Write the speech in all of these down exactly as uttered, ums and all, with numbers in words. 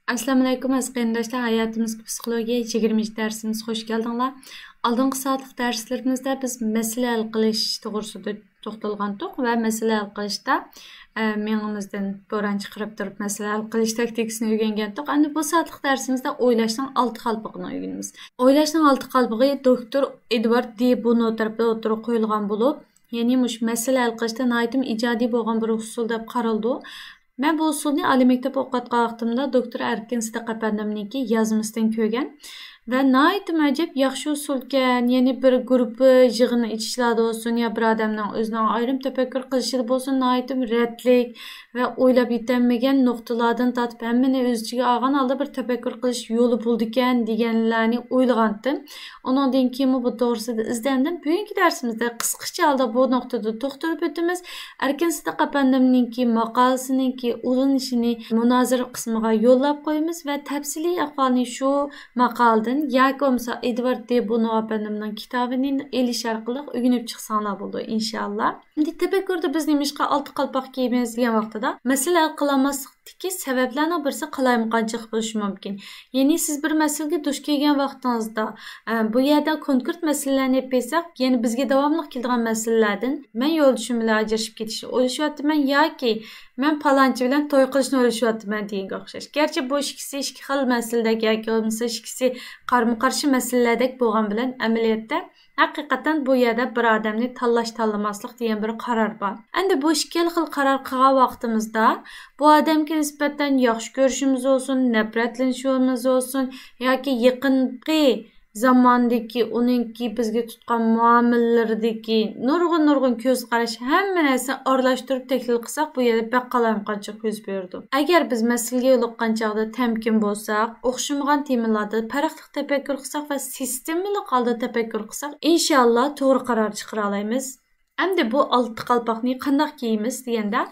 ئەسسالامۇئەلەيكۇم، ئەزىز قېرىنداشلار. ھاياتىمىزغا پسىخولوگىيە يىگىرمىنچى دەرسىمىزگە خۇش كەلدىڭلار. ئالدىنقى سائەتلىك دەرسلىرىمىزدە بىز مەسىلە ھەل قىلىش توغرىسىدا توختالغانتۇق ۋە مەسىلە ھەل قىلىشتا، ئە، مېڭىمىزدىن بوران چىقىرىپ تۇرۇپ مەسىلە ھەل قىلىش تاكتىكىسىنى ئۆگەنگەنتۇق. ئەمدى بۇ سائەتلىك دەرسىمىزدە ئويلاشنىڭ ئالتە قالپىقىنى ئۆگىنىمىز. ئويلاشنىڭ ئالتە قالپىقى دوكتور ئېدۋارد دې بونو تەرىپىدىن ئوتتۇرىغا قويۇلغان بولۇپ، يەنى مۇشۇ مەسىلە ھەل قىلىشتا ناھايىتىمۇ ئىجادىي بولغان بىر ئۇسۇل دەپ قارىلىدۇ. مەن بۇ ئۇسۇلنى ئالىي مەكتەپ ئوقۇۋاتقان ۋاقتىمدا دوكتور ئەركىن سىدىق ئەپەندىمنىڭكى يازمىسىدىن كۆرگەن ۋە ناھايىتىمۇ ئەجەب ياخشى ئۇسۇلكەن، يەنى بىر گۇرۇپپا يىغىنى ئېچىشلاردا بولسۇن يا بىر ئادەمنىڭ ئۆزىنىڭ ئايرىم تەپەككۇر قىلىشىدا بولسۇن، ناھايىتىمۇ رەتلىك ۋە ئويلاپ يېتەلمىگەن نۇقتىلاردىن تارتىپ ھەممىنى ئۆز ئىچىگە ئالغان ھالدا بىر تەپەككۇر قىلىش يولى بولىدىكەن دېگەنلەرنى ئويلىغانتىم. ئۇنىڭدىن كېيىنمۇ بۇ توغرىسىدا ئىزدەندىم. بۈگۈنكى دەرسىمىزدە قىسقىچە ھالدا بۇ نۇقتىدا توختىلىپ ئۆتىمىز. ئەركىن سىدىق ئەپەندىمنىڭكى ماقالىسىنىڭكى ئۇلىنىشىنى مۇنازىرە قىسمىغا يوللاپ قويىمىز ۋە تەپسىلىي ئەھۋالنى شۇ ماقالىدىن ياكى بولمىسا ئېدۋارد دې بونو ئەپەندىمنىڭ كىتابىنى ئېلىش ئارقىلىق ئۆگىنىپ چىقساڭلار بولىدۇ، ئىنشائاللا. ئەمدى تەپەككۇردا بىز نېمىشقا ئالتە قالپاق كىيىمىز دېگەن ۋاقتىدا، مەسىلە ھەل قىلالماسلىقتىكى سەۋەبلەرنىڭ بىرسى قالايمىقانچىلىق بولۇشى مۇمكىن. يەنى سىز بىر مەسىلىگە دۇچ كەلگەن ۋاقتىڭىزدا، ئە، بۇ يەردە كونكرېت مەسىلىلەرنى ئېلىپ بەرسەك، يەنى بىزگە داۋاملىق كېلىدىغان مەسىلىلەردىن، مەن يولدىشىم بىلەن ئاجرىشىپ كېتىشنى ئويلىشىۋاتىمەن ياكى مەن پالانچى بىلەن توي قىلىشنى ئويلىشىۋاتىمەن دېگەنگە ئوخشاش. گەرچە بۇ ئىككىسى ئىككى خىل مەسىلىدەك ياكى بولمىسا ئىككىسى قارمۇ قارشى مەسىلىلەردەك بولغان بىلەن، ئەمەلىيەتتە ھەقىقەتەن بۇ يەردە بىر ئادەمنى تاللاش تاللىماسلىق دېگەن بىر قارار بار. ئەمدى بۇ ئىككىلا خىل قارار قىلغان ۋاقتىمىزدا بۇ ئادەمگە نىسبەتەن ياخشى كۆرۈشىمىز بولسۇن، نەپرەتلىنىشىمىز بولسۇن ياكى يېقىنقى زاماندىكى ئۇنىڭكى بىزگە تۇتقان مۇئامىلىلىرىدىكى نۇرغۇن نۇرغۇن كۆز قاراش، ھەممە نەرسىنى ئارىلاشتۇرۇپ تەھلىل قىلساق، بۇ يەردە بەك قالايمىقانچىلىق يۈز بېرىدۇ. ئەگەر بىز مەسىلىگە يولۇققان چاغدا تەمكىن بولساق، ئوخشىمىغان تېمىلاردا پەرقلىق تەپەككۇر قىلساق ۋە سىستېمىلىق ھالدا تەپەككۇر قىلساق، ئىنشائاللا توغرا قارار چىقىرالايمىز. ئەمدى بۇ ئالتە قالپاقنى قانداق كىيىمىز دېگەندە،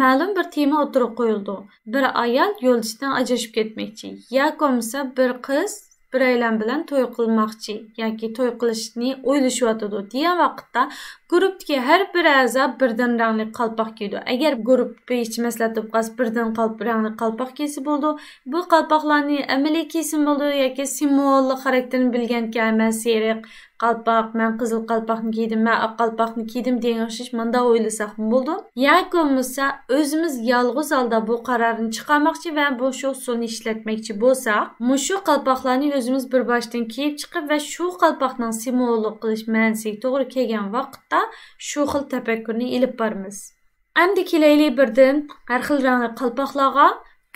مەلۇم بىر تېما ئوتتۇرىغا قويۇلىدۇ. بىر ئايال يولدىشىدىن ئاجرىشىپ كەتمەكچى ياكى بولمىسا بىر قىز بىرەيلەن بىلەن توي قىلماقچى ياكى توي قىلىشنى ئويلىشىۋاتىدۇ دېگەن ۋاقىتتا، گۇرۇپپىدىكى ھەر بىر ئەزا بىردىن رەڭلىك قالپاق كىيىدۇ. ئەگەر گۇرۇپپا ئىچى مەسلىھەت بولۇپ قالسا، بىردىن قالپ، رەڭلىك قالپاق كىيسە بولىدۇ. بۇ قالپاقلارنى ئەمەلىي كىيسىمۇ بولىدۇ ياكى سىمۋوللۇق خاراكتېرىنى بىلگەنكەن، مەن سېرىق قالپاق، مەن قىزىل قالپاقنى كىيدىم، مەن ئاق قالپاقنى كىيدىم دېگەن ئوخشاش مۇنداق ئويلىساقمۇ بولىدۇ. ياكى بولمىسا ئۆزىمىز يالغۇز ھالدا بۇ قارارنى چىقارماقچى ۋە بۇ شۇ ئۇسۇلنى ئىشلەتمەكچى بولساق، مۇشۇ قالپاقلارنى ئۆزىمىز بىر باشتىن كىيىپ چىقىپ ۋە شۇ قالپاقنىڭ سىمۋوللۇق قىلىش مەنىسىگە توغرا كەلگەن ۋاقىتتا شۇ خىل تەپەككۇرنى ئېلىپ بارىمىز. ئەمدى كېلەيلى بىردىن ھەر خىل رەڭلىك قالپاقلارغا.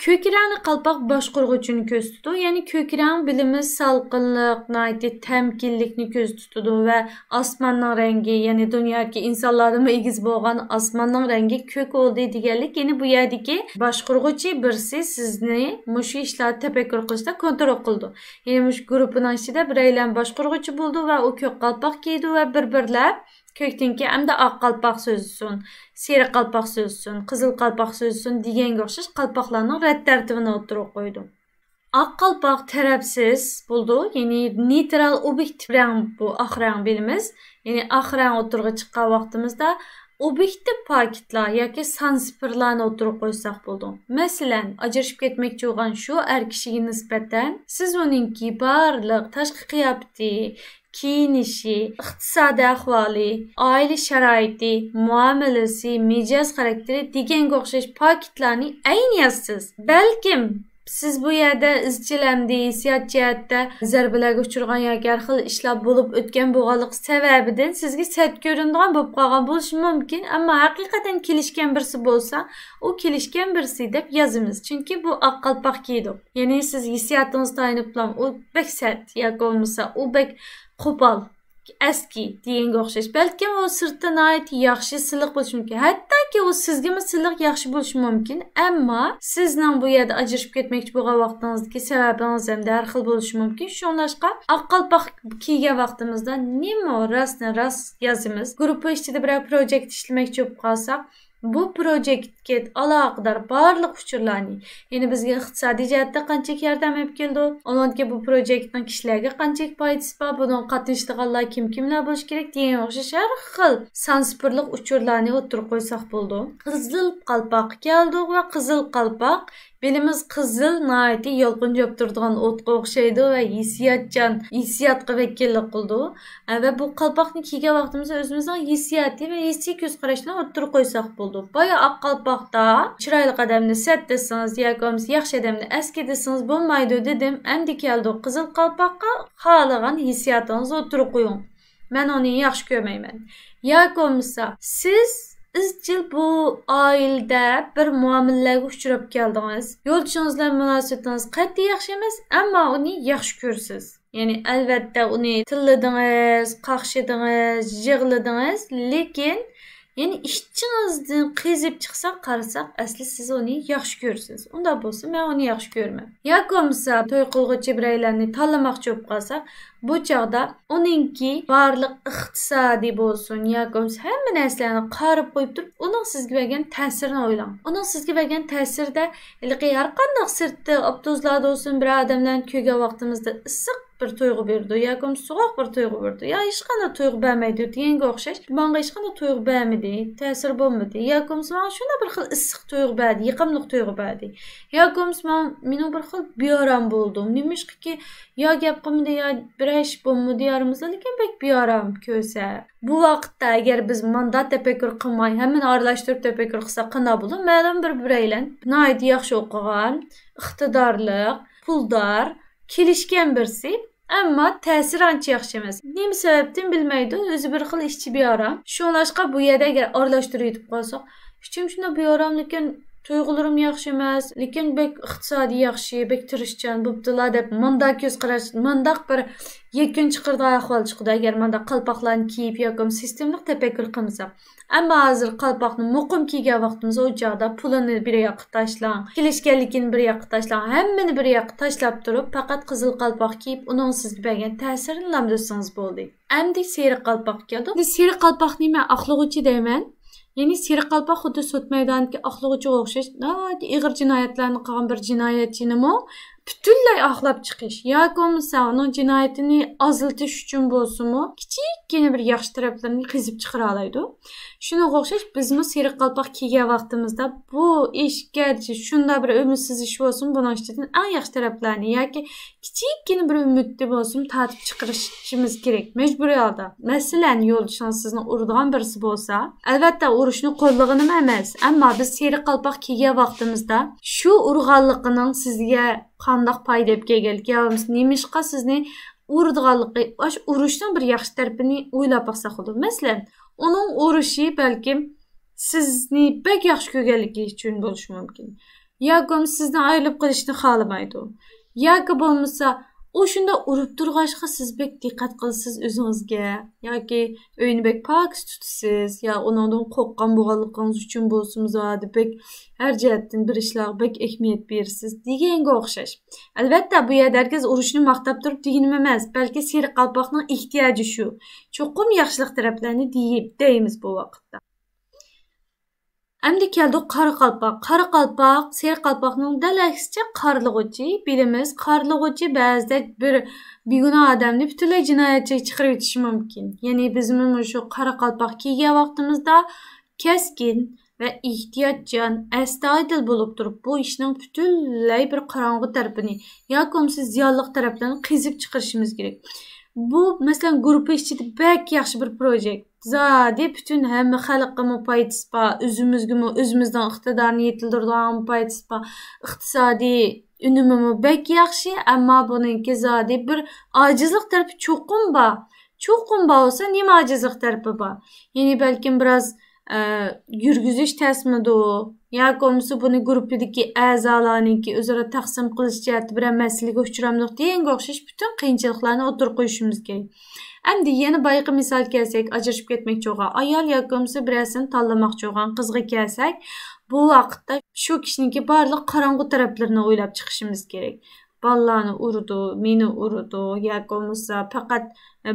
كۆك رەڭلىك قالپاق باشقۇرغۇچىنى كۆرسىتىدۇ. يەنى كۆك رەڭ بىلىمىز سالقىنلىق، ناھايىتى تەمكىنلىكنى كۆرسىتىدۇ ۋە ئاسماننىڭ رەڭگى، يەنى دۇنيادىكى ئىنسانلاردىنمۇ ئېگىز بولغان ئاسماننىڭ رەڭگى كۆك بولدى دېگەنلىك. يەنى بۇ يەردىكى باشقۇرغۇچى بىرسى سىزنى مۇشۇ ئىشلاردا تەپەككۇر قىلىشتا كونترول قىلىدۇ. يەنى مۇشۇ گۇرۇپپىنىڭ ئىچىدە بىرەيلەن باشقۇرغۇچى بولىدۇ ۋە ئۇ كۆك قالپاق كىيىدۇ ۋە بىر-بىرلەپ كۆكتىنكى ئەمدى ئاق قالپاق سۆزلىسۇن، سېرىق قالپاق سۆزلىسۇن، قىزىل قالپاق سۆزلىسۇن دېگەنگە ئوخشاش قالپاقلارنىڭ رەت تەرتىپىنى ئوتتۇرىغا قويىدۇ. ئاق قالپاق تەرەپسىز بولىدۇ، يەنى نېيترال ئوبيېكتىپ رەڭ، بۇ ئاق رەڭ بىلىمىز. يەنى ئاق رەڭ ئوتتۇرىغا چىققان ۋاقتىمىزدا ئوبيېكتىپ پاكىتلار ياكى سان سىفىرلارنى ئوتتۇرىغا قويساق بولىدۇ. مەسىلەن، ئاجرىشىپ كەتمەكچى بولغان شۇ ئەر كىشىگە نىسبەتەن سىز ئۇنىڭكى بارلىق تاشقى قىياپىتى، كىيىنىشى، ئىقتىسادىي ئەھۋالى، ئائىلە شارائىتى، مۇئامىلىسى، مىجەز خاراكتېرى دېگەنگە ئوخشاش پاكىتلارنى ئەينى يازىسىز. بەلكىم سىز بۇ يەردە ئىزچىل ئەمدى ھېسسىيات جەھەتتە زەربىلەرگە ئۇچرىغان ياكى ھەر خىل ئىشلار بولۇپ ئۆتكەن بولغانلىقى سەۋەبىدىن سىزگە سەت كۆرۈنىدىغان بولۇپ قالغان بولۇشى مۇمكىن، ئەمما ھەقىقەتەن كېلىشكەن بىرسى بولسا، ئۇ كېلىشكەن بىرسى دەپ يازىمىز، چۈنكى بۇ ئاق قالپاق كىيىدۇ. يەنى سىز ھېسسىياتىڭىزغا تايىنىپلا، ئۇ بەك سەت ياكى بولمىسا ئۇ بەك قوپال، ئەسكى دېگەنگە ئوخشاش. بەلكىم ئۇ سىرتتا ناھايىتى ياخشى، سىلىق بولۇشى مۇمكىن. ھەتتاكى ئۇ سىزگىمۇ سىلىق، ياخشى بولۇشى مۇمكىن. ئەمما سىزنىڭ بۇ يەردە ئاجرىشىپ كەتمەكچى بولغان ۋاقتىڭىزدىكى سەۋەبىڭىز ھەمدە ھەر خىل بولۇشى مۇمكىن. شۇڭلاشقا ئاق قالپاق كىيگەن ۋاقتىمىزدا نېمە راستنى راست يازىمىز. گۇرۇپپا ئىچىدە بىرەر پروجېكت ئىشلىمەكچى بولۇپ قالساق، بۇ پروجېكتكە ئالاقىدار بارلىق ئۇچۇرلارنى، يەنى بىزگە ئىقتىسادىي جەھەتتە قانچىلىك ياردەم ئېلىپ كېلىدۇ، ئۇنىڭدىكى بۇ پروجېكتنىڭ كىشىلەرگە قانچىلىك پايدىسى بار، بۇنىڭغا قاتنىشىدىغانلار كىم كىملەر بولۇشى كېرەك دېگەنگە ئوخشاش ھەر خىل سان سىپىرلىق ئۇچۇرلارنى ئوتتۇرىغا قويساق بولىدۇ. قىزىل قالپاققا كەلدۇق ۋە قىزىل قالپاق بىلىمىز، قىزىل ناھايىتى يالقۇن چاپتۇرىدىغان ئوتقا ئوخشايدۇ ۋە ھېسسىياتچان، ھېسسىياتقا ۋەكىللىك قىلىدۇ. ۋە بۇ قالپاقنى كىيگەن ۋاقتىمىزدا ئۆزىمىزنىڭ ھېسسىياتى ۋە ھېسسىي كۆز قاراشنى ئوتتۇرىغا قويساق بولىدۇ. بايا ئاق قالپاقتا چىرايلىق ئادەمنى سەت دېسىڭىز ياكى بولمىسا ياخشى ئادەمنى ئەسكى دېسىڭىز بولمايدۇ دېدىم. ئەمدى كەلدۇق قىزىل قالپاققا، خالىغان ھېسسىياتىڭىزنى ئوتتۇرىغا قويۇڭ. مەن ئۇنى ياخشى كۆرمەيمەن. ياكى بولمىسا سىز ئىزچىل بۇ ئائىلىدە بىر مۇئامىلىلەرگە ئۇچراپ كەلدىڭىز. يولدىشىڭىز بىلەن مۇناسىۋىتىڭىز قەتئىي ياخشى ئەمەس، ئەمما ئۇنى ياخشى كۆرىسىز. يەنى ئەلۋەتتە ئۇنى تىللىدىڭىز، قاقشىدىڭىز، يىغلىدىڭىز، لېكىن يەنى ئىچىڭىزدىن قېزىپ چىقسا، قارىساق ئەسلى سىز ئۇنى ياخشى كۆرىسىز. ئۇنداق بولسا مەن ئۇنى ياخشى كۆرىمەن. ياكى بولمىسا توي قىلغۇچى بىرەيلەننى تاللىماقچى بولۇپ قالساق، بۇ چاغدا ئۇنىڭكى بارلىق ئىقتىسادىي بولسۇن ياكى بولمىسا ھەممە نەرسىلەرنى قارىپ قويۇپ تۇرۇپ، ئۇنىڭ سىزگە بەرگەن تەسىرىنى ئويلاڭ. ئۇنىڭ سىزگە بەرگەن تەسىرىدە ھېلىقى ھەرقانداق سىرتتا ئاپتوبۇسلاردا بولسۇن، بىر ئادەملەرنى كۆرگەن ۋاقتىمىزدا ئىسسىق بىر تۇيغۇ بېرىدۇ ياكى بولمىسا سوغۇق بىر تۇيغۇ بېرىدۇ يا ھېچقانداق تۇيغۇ بەرمەيدۇ دېگەنگە ئوخشاش، ماڭا ھېچقانداق تۇيغۇ بەرمىدى، تەسىر بولمىدى ياكى بولمىسا ماڭا شۇنداق بىر خىل ئىسسىق تۇيغۇ بەردى، يېقىملىق تۇيغۇ بەردى ياكى بولمىسا ماڭا، مېنىڭ بىر خىل بىئارام بولدۇم. نېمىشقىكى يا گەپ قىلمىدى يا بىرەر ئىش بولمىدى ئارىمىزدا، لېكىن بەك بىئارام كۆرسە. بۇ ۋاقىتتا ئەگەر بىز ماندا تەپەككۇر قىلماي، ھەممىنى ئارىلاشتۇرۇپ تەپەككۇر قىلساق قانداق بولىدۇ؟ مەلۇم بىر بىرەيلەن ناھايىتى ياخشى ئوقۇغان، ئىقتىدارلىق، پۇلدار، كېلىشكەن بىرسى، ئەمما تەسىرى ئانچە ياخشى ئەمەس. نېمە سەۋەبتىن بىلمەيدۇ، ئۆزى بىر خىل ئىچى بىئارام. شۇڭلاشقا بۇ يەردە ئەگەر ئارىلاشتۇرۇۋېتىپ قالساق، ئىچىم شۇنداق بىئارام، لېكىن تۇيغۇلىرىم ياخشى ئەمەس، لېكىن بەك ئىقتىسادى ياخشى، بەك تىرىشچان بوپتىلا دەپ مانداق كۆز قاراش، مانداق بىر يەكۈن چىقىرىدىغان ئەھۋال چىقىدۇ، ئەگەر مانداق قالپاقلارنى كىيىپ ياكى سىستېمىلىق تەپەككۇر قىلمىساق. ئەمما ھازىر قالپاقنى مۇقىم كىيگەن ۋاقتىمىزدا ئۇ چاغدا پۇلىنى بىر ياققا تاشلاڭ، كېلىشكەنلىكىنى بىر ياققا تاشلاڭ، ھەممىنى بىر ياققا تاشلاپ تۇرۇپ، پەقەت قىزىل قالپاق كىيىپ، ئۇنىڭ سىزگە بەرگەن تەسىرىنىلا بىلسىڭىز بولدى. ئەمدى سېرىق قالپاق كەلدۇق. ئەمدى سېرىق قالپاقنى مەن ئاقلىغۇچى دەيمەن. يەنى سېرىق قالپاق خۇددى سوت مەيدانىدىكى ئاقلىغۇچىغا ئوخشاش، ناھايىتى ئېغىر جىنايەتلەرنى قىلغان بىر جىنايەتچىنىمۇ پۈتۈنلەي ئاقلاپ چىقىش ياكى بولمىسا ئۇنىڭ جىنايىتىنى ئازلىتىش ئۈچۈن بولسىمۇ، كىچىككىنە بىر ياخشى تەرەپلىرىنى قېزىپ چىقىرالايدۇ. شۇنىڭغا ئوخشاش، بىزمۇ سېرىق قالپاق كىيگەن ۋاقتىمىزدا بۇ ئىش گەرچە شۇنداق بىر ئۈمىدسىز ئىش بولسىمۇ، بۇنىڭ ئىچىدىن ئەڭ ياخشى تەرەپلەرنى ياكى كىچىككىنە بىر ئۈمىدنى بولسىمۇ تارتىپ چىقىرىشىمىز كېرەك، مەجبۇرىي ھالدا. مەسىلەن، يولدىشىڭىز سىزنى ئۇرىدىغان بىرسى بولسا، ئەلۋەتتە، ئۇرۇشنى قوللىغىنىم ئەمەس، ئەمما بىز سېرىق قالپاق كىيگەن ۋاقتىمىزدا شۇ ئۇرغانلىقىنىڭ سىزگە قانداق پايدا ئېلىپ كەلگەنلىكى يا بولمىسا نېمىشقا سىزنى ئۇرىدىغانلىقى، ئاشۇ ئۇرۇشنىڭ بىر ياخشى تەرىپىنى ئويلاپ باقساق بولىدۇ. مەسىلەن، ئۇنىڭ ئۇرۇشى بەلكىم سىزنى بەك ياخشى كۆرگەنلىكى ئۈچۈن بولۇشى مۇمكىن. ياكى بولمىسا سىزدىن ئايرىلىپ قېلىشنى خالىمايدۇ. ياكى بولمىسا ئۇ شۇنداق ئۇرۇپ تۇرغاچقا سىز بەك دىققەت قىلىسىز ئۆزىڭىزگە. ياكى ئۆينى بەك پاكىز تۇتىسىز. يا ئۇنىڭدىن قورققان بولغانلىقىڭىز ئۈچۈن بولسىمۇ زادى بەك ھەر جەھەتتىن بىر ئىشلارغا بەك ئەھمىيەت بېرىسىز دېگەنگە ئوخشاش. ئەلۋەتتە، بۇ يەردە ھەرگىز ئۇرۇشنى ماختاپ تۇرۇپ دېگىنىم ئەمەس، بەلكى سېرىق قالپاقنىڭ ئېھتىياجى شۇ. چوقۇم ياخشىلىق تەرەپلەرنى دېيىپ، دەيمىز بۇ ۋاقىتتا. ئەمدى كەلدۇق قارا قالپاق. قارا قالپاق، سېرىق قالپاقنىڭ دەل ئەكسىچە قارلىغۇچى. بىلىمىز، قارلىغۇچى بەزىدە بىر بىگۇناھ ئادەمنى پۈتۈنلەي جىنايەتچىگە چىقىرىۋېتىشى مۇمكىن. يەنى بىزمۇ مۇشۇ قارا قالپاق كىيگەن ۋاقتىمىزدا كەسكىن ۋە ئېھتىياتچان، ئەستايىدىل بولۇپ تۇرۇپ، بۇ ئىشنىڭ پۈتۈنلەي بىر قاراڭغۇ تەرىپىنى ياكى بولمىسا زىيانلىق تەرەپلىرىنى قېزىپ چىقىرىشىمىز كېرەك. بۇ، مەسىلەن، گۇرۇپپا ئىچىدە بەك ياخشى بىر پروژېكت. زادى پۈتۈن ھەممە خەلققىمۇ پايدىسى بار، ئۆزىمىزگىمۇ، ئۆزىمىزنىڭ ئىقتىدارىنى يېتىلدۈرىدىغانغىمۇ پايدىسى بار، ئىقتىسادىي ئۈنۈمىمۇ بەك ياخشى، ئەمما بۇنىڭكى زادى بىر ئاجىزلىق تەرىپى چوقۇم بار. چوقۇم بار بولسا، نېمە ئاجىزلىق تەرىپى بار؟ يەنى بەلكىم بىراز، ئە، يۈرگۈزۈش تەسمىدۇ؟ ياكى بولمىسا بۇنى گۇرۇپپىدىكى ئەزالارنىڭكى ئۆزئارا تەقسىم قىلىش جەھەتتە بىرەر مەسىلىگە ئۇچرامدۇق دېگەنگە ئوخشاش پۈتۈن قىيىنچىلىقلارنى ئوتتۇرىغا قويۇشىمىز كېرەك. ئەمدى يەنە بايىقى مىسال كەلسەك، ئاجرىشىپ كەتمەكچى بولغان ئايال ياكى بولمىسا بىرەرسىنى تاللىماقچى بولغان قىزغا كەلسەك، بۇ ۋاقىتتا شۇ كىشىنىڭكى بارلىق قاراڭغۇ تەرەپلىرىنى ئويلاپ چىقىشىمىز كېرەك. بالىلارنى ئۇرىدۇ، مېنى ئۇرىدۇ ياكى بولمىسا پەقەت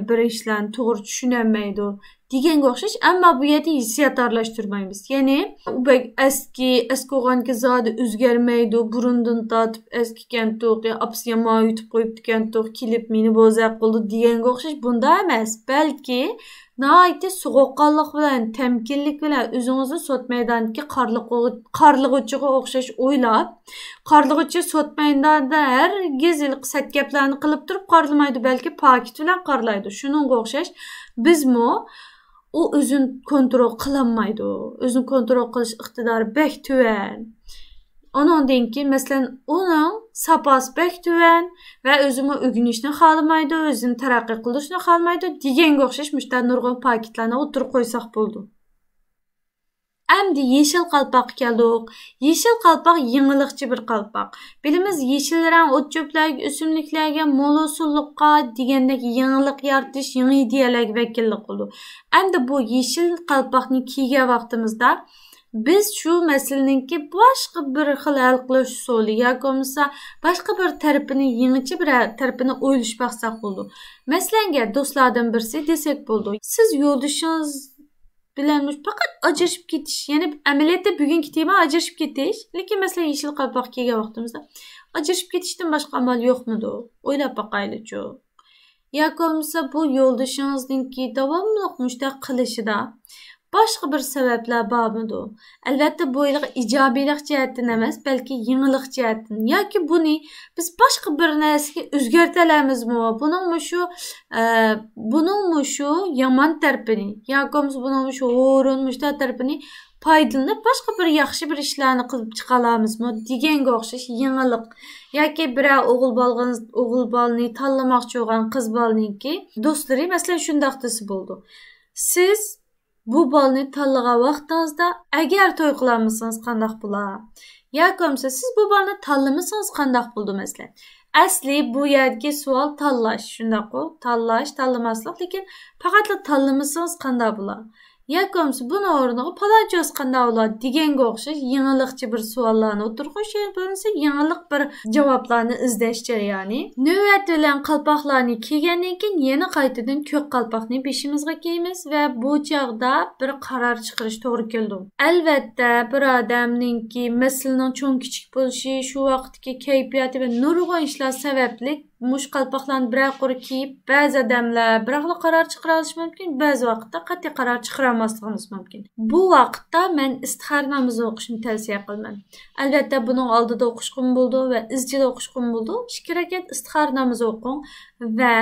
بىر ئىشلارنى توغرا چۈشىنەلمەيدۇ. دېگەنگە ئوخشاش، ئەمما بۇ يەردە ھېسسىيات ئارىلاشتۇرمايمىز. يەنى ئۇ بەك ئەسكى، ئەسكى بولغانكى زادى ئۆزگەرمەيدۇ، بۇرۇندىن تارتىپ ئەسكىكەنتۇق، يا ئاپىسى يامان يۇتۇپ قويۇپتىكەنتۇق، كېلىپ مېنى بوزەك قىلدى دېگەنگە ئوخشاش بۇنداق ئەمەس. بەلكى ناھايىتى سوغۇققانلىق بىلەن، تەمكىنلىك بىلەن ئۆزىڭىزنى سوت مەيدانىدىكى قارلىغۇ-، قارلىغۇچىغا ئوخشاش ئويلاپ، قارلىغۇچى سوت مەيدانىدا ھەرگىز ھېلىقى سەت گەپلەرنى قىلىپ تۇرۇپ قارلىمايدۇ، بەلكى پاكىت بىلەن قارلايدۇ. شۇنىڭغا ئوخشاش بىزمۇ ئۇ ئۆزىنى كونترول قىلالمايدۇ. ئۆزىنى كونترول قىلىش ئىقتىدارى بەك تۆۋەن. ئۇنىڭدىن كېيىن، مەسىلەن، ئۇنىڭ ساپاسى بەك تۆۋەن ۋە ئۆزىمۇ ئۆگىنىشنى خالىمايدۇ، ئۆزىنى تەرەققىي قىلدۇرۇشنى خالىمايدۇ دېگەنگە ئوخشاش مۇشۇنداق نۇرغۇن پاكىتلارنى ئوتتۇرىغا قويساق بولىدۇ. ئەمدى يېشىل قالپاققا كەلدۇق. يېشىل قالپاق يېڭىلىقچى بىر قالپاق. بىلىمىز، يېشىل رەڭ ئوت-چۆپلەرگە، ئۆسۈملۈكلەرگە، مول ھوسۇللۇققا دېگەندەك يېڭىلىق يارىتىش، يېڭى ئىدىيەلەرگە ۋەكىللىك قىلىدۇ. ئەمدى بۇ يېشىل قالپاقنى كىيگەن ۋاقتىمىزدا بىز شۇ مەسىلىنىڭكى باشقا بىر خىل ھەل قىلىش ئۇسۇلى ياكى بولمىسا باشقا بىر تەرىپىنى، يېڭىچە بىر تەرىپىنى ئويلىشىپ باقساق بولىدۇ. مەسىلەنگە، دوستلاردىن بىرسى دېسەك بولىدۇ، سىز يولدىشىڭىز بىلەن مۇش-، پەقەت ئاجرىشىپ كېتىش، يەنى ئەمەلىيەتتە بۈگۈنكى تېما ئاجرىشىپ كېتىش، لېكىن مەسىلەن يېشىل قالپاق كىيگەن ۋاقتىمىزدا ئاجرىشىپ كېتىشتىن باشقا ئامال يوقمىدۇ؟ ئويلاپ باقايلىچۇ. ياكى بولمىسا بۇ يولدىشىڭىزنىڭكى داۋاملىق مۇشۇنداق قىلىشىدا باشقا بىر سەۋەبلەر بارمىدۇ؟ ئەلۋەتتە، بۇ ھېلىقى ئىجابىيلىق جەھەتتىن ئەمەس، بەلكى يېڭىلىق جەھەتتىن. ياكى بۇنى بىز باشقا بىر نەرسىگە ئۆزگەرتەلەيمىزمۇ؟ بۇنىڭ مۇشۇ، ئە، بۇنىڭ مۇشۇ يامان تەرىپىنى، ياكى بولمىسا بۇنىڭ مۇشۇ ھورۇن، مۇشۇنداق تەرىپىنى پايدىلىنىپ، باشقا بىر ياخشى بىر ئىشلارنى قىلىپ چىقالامىزمۇ دېگەنگە ئوخشاش يېڭىلىق. ياكى بىرەر ئوغۇل بالىغىن-، ئوغۇل بالىنى تاللىماقچى بولغان قىز بالىنىڭكى دوستلىرى، مەسىلەن، شۇنداق دېسە بولىدۇ. سىز بۇ بالىنى تاللىغان ۋاقتىڭىزدا، ئەگەر توي قىلالمىسىڭىز قانداق بولا؟ ياكى بولمىسا، سىز بۇ بالىنى تاللىمىسىڭىز قانداق بولىدۇ، مەسىلەن؟ ئەسلى بۇ يەردىكى سوئال تاللاش، شۇنداققۇ؟ تاللاش، تاللىماسلىق، لېكىن پەقەتلا تاللىمىسىڭىز قانداق بولا؟ ياكى بولمىسا، بۇنىڭ ئورنىغا پالانچى بولسا قانداق بولا دېگەنگە ئوخشاش يېڭىلىقچى بىر سوئاللارنى ئوتتۇرىغا قويۇش، يەنى بولمىسا يېڭىلىق بىر جاۋابلارنى ئىزدەش جەريانى. نۆۋەت بىلەن قالپاقلارنى كىيگەندىن كېيىن يەنە قايتىدىن كۆك قالپاقنى بېشىمىزغا كىيىمىز ۋە بۇ چاغدا بىر قارار چىقىرىش توغرا كېلىدۇ. ئەلۋەتتە، بىر ئادەمنىڭكى مەسىلىنىڭ چوڭ كىچىك بولۇشى، شۇ ۋاقىتتىكى كەيپىياتى ۋە نۇرغۇن ئىشلار سەۋەبلىك مۇشۇ قالپاقلارنى بىرەر قۇر كىيىپ، بەزى ئادەملەر بىراقلا قارار چىقىرالىشى مۇمكىن، بەزى ۋاقىتتا قەتئىي قارار چىقىرالماسلىقىمىز مۇمكىن. بۇ ۋاقىتتا مەن ئىستىخارە نامىزى ئوقۇشنى تەۋسىيە قىلىمەن. ئەلۋەتتە، بۇنىڭ ئالدىدا ئوقۇشقىمۇ بولىدۇ ۋە ئىزچىل ئوقۇشقىمۇ بولىدۇ. ئىككى رەكەت ئىستىخارە نامىزى ئوقۇڭ ۋە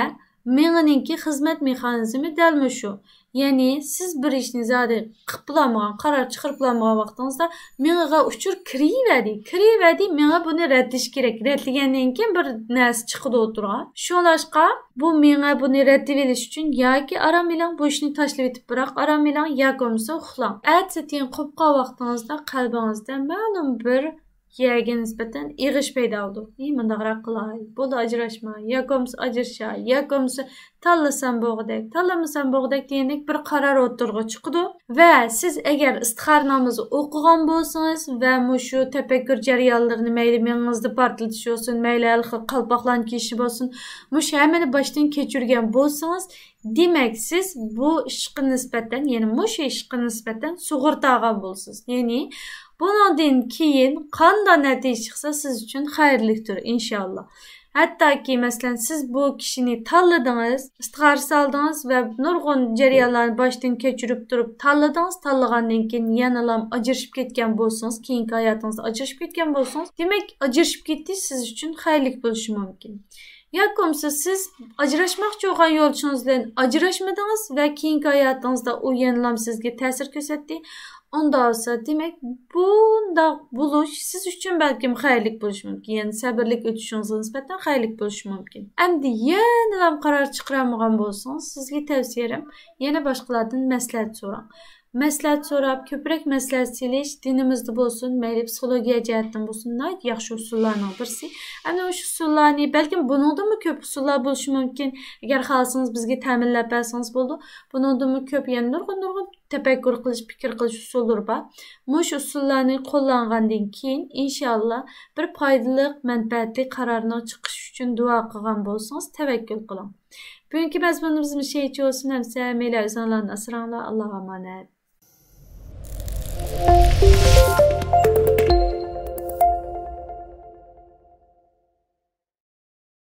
مېڭىنىڭكى خىزمەت مېخانىزمى دەل مۇشۇ. يەنى سىز بىر ئىشنى زادى قىلىپ بولالمىغان، قارار چىقىرىپ بولالمىغان ۋاقتىڭىزدا مېڭىغا ئۇچۇر كىرىۋەردى. كىرىۋەردى، مېڭە بۇنى رەتلىشى كېرەك. رەتلىگەندىن كېيىن بىر نەرسە چىقىدۇ ئوتتۇرىغا. شۇڭلاشقا بۇ مېڭە بۇنى رەتلىۋېلىش ئۈچۈن ياكى ئارام ئېلىڭ، بۇ ئىشنى تاشلىۋېتىپ بىراق ئارام ئېلىڭ، ياكى بولمىسا ئۇخلاڭ. ئەتىسى تېڭىپ قوپقان ۋاقتىڭىزدا قەلبىڭىزدە مەلۇم بىر يەرگە نىسبەتەن ئېغىش پەيدا بولىدۇ. ئى، مۇنداقراق قىلاي، بولدى، ئاجراشماي، ياكى بولمىسا ئاجرىشاي، ياكى بولمىسا تاللىسام بولغۇدەك، تاللىمىسام بولغۇدەك دېگەندەك بىر قارار ئوتتۇرىغا چىقىدۇ. ۋە سىز ئەگەر ئىستىخارە نامىزى ئوقۇغان بولسىڭىز ۋە مۇشۇ تەپەككۇر جەريانلىرىنى مەيلى مېڭىڭىزدا پارتلىتىش بولسۇن، مەيلى ھېلىقى قالپاقلارنى كىيىشنى بولسۇن، مۇشۇ ھەممىنى باشتىن كەچۈرگەن بولسىڭىز، دېمەك، سىز بۇ ئىشقا نىسبەتەن، يەنى مۇشۇ ئىشقا نىسبەتەن سۇغۇرتا ئالغان بولىسىز. يەنى بۇنىڭدىن كېيىن قانداق نەتىجە چىقسا، سىز ئۈچۈن خەيرلىكتۇر، ئىنشاللا. ھەتتاكى، مەسىلەن، سىز بۇ كىشىنى تاللىدىڭىز، ئىستىخارە سالدىڭىز ۋە نۇرغۇن جەريانلارنى باشتىن كەچۈرۈپ تۇرۇپ تاللىدىڭىز، تاللىغاندىن كېيىن يەنىلا ئاجرىشىپ كەتكەن بولسىڭىز، كېيىنكى ھاياتىڭىزدا ئاجرىشىپ كەتكەن بولسىڭىز، دېمەك، ئاجرىشىپ كېتىش سىز ئۈچۈن خەيرلىك بولۇشى مۇمكىن. ياكى بولمىسا سىز ئاجراشماقچى بولغان يولدىشىڭىز بىلەن ئاجراشمىدىڭىز ۋە كېيىنكى ھاياتىڭىزدا ئۇ يەنىلا سىزگە تەسىر كۆرسەتتى. ئۇنداق بولسا، دېمەك، بۇنداق بولۇش سىز ئۈچۈن بەلكىم خەيرلىك بولۇشى مۇمكىن. يەنى سەبرلىك ئۆتۈشىڭىزگە نىسبەتەن خەيرلىك بولۇشى مۇمكىن. ئەمدى يەنىلا قارار چىقىرالمىغان بولسىڭىز، سىزگە تەۋسىيەم يەنە باشقىلاردىن مەسلىھەت سوراڭ. مەسلىھەت سوراپ، كۆپرەك مەسلىھەت سېلىش دىنىمىزدا بولسۇن، مەيلى پسىخولوگىيە جەھەتتىن بولسۇن، ناھايىتى ياخشى ئۇسۇللارنىڭ بىرسى. ئەنە شۇ ئۇسۇللارنى، بەلكىم بۇنىڭدىنمۇ كۆپ ئۇسۇللار بولۇشى مۇمكىن. ئەگەر خالىسىڭىز، بىزگە تەمىنلەپ بەرسىڭىز بولىدۇ. بۇنىڭدىنمۇ كۆپ، يەنە نۇرغۇن، نۇرغۇن تەپەككۇر قىلىش، پىكىر قىلىش ئۇسۇللىرى بار. مۇشۇ ئۇسۇللارنى قوللانغاندىن كېيىن، ئىنشاللا، بىر پايدىلىق، مەنپەئەتلىك قارارنىڭ چىقىشى ئۈچۈن دۇئا قىلغان بولسىڭىز، تەۋەككۈل قىلىڭ. بۈگۈنكى مەزمۇنىمىز مۇشۇ يەرگىچە بولسۇن. ئەمىسە، ھەممەيلەن ئۆزۈڭلارنى ئاسراڭلار. ئاللاغا ئامانەت.